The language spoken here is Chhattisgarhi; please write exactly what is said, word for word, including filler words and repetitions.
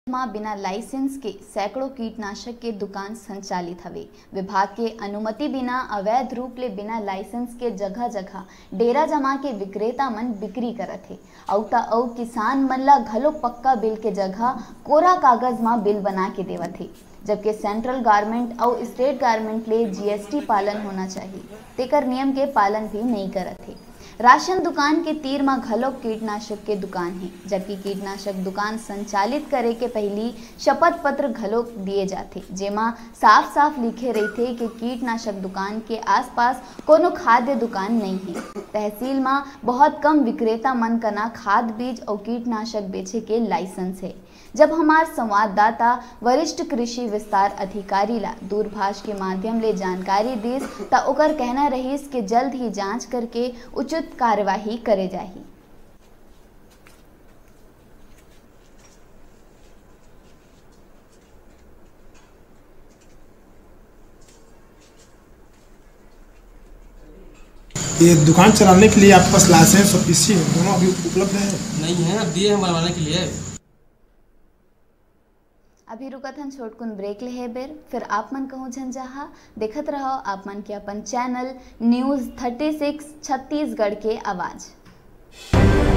म बिना लाइसेंस के सैकड़ों कीटनाशक के दुकान संचालित हवे। विभाग के अनुमति बिना अवैध रूप ले बिना लाइसेंस के जगह-जगह डेरा जमा के विक्रेता मन बिक्री करत हे। अउ त अउ किसान मन ला घलो पक्का बिल के जगह कोरा कागज म बिल बना के देवत हे, जबकि सेंट्रल गवर्नमेंट अउ स्टेट गवर्नमेंट ले जीएसटी पालन होना चाहिए, तेकर नियम के पालन भी नइ करत हे। राशन दुकान के तीर म घलो कीटनाशक के दुकान हे, जबकि कीटनाशक दुकान संचालित करे के पहिली शपथ पत्र घलो दिए जाथे, जेमा साफ-साफ लिखे रहिथे कि कीटनाशक दुकान के आसपास कोनो खाद्य दुकान नइ हे। तहसील म बहुत कम विक्रेता मन कना खाद बीज अउ कीटनाशक बेचे के लाइसेंस हे। जब हमार संवाददाता वरिष्ठ कृषि विस्तार अधिकारी ला दूरभाष के माध्यम ले जानकारी दिस, त ओकर कहना रहिस कि जल्द ही जांच करके उचित कार्यवाही करे जाही। ये दुकान चलाने के लिए आपके पास लाइसेंस और पीसी दोनों अभी उपलब्ध है? नहीं है, अब दिए हैं बनवाने के लिए। अभी रुकत हन छोटकुन ब्रेक लेहे बेर, फिर आप मन कहूँ झन जहाँ देखत रहो आप मन के अपन channel news thirty six Chhattisgarh के आवाज़।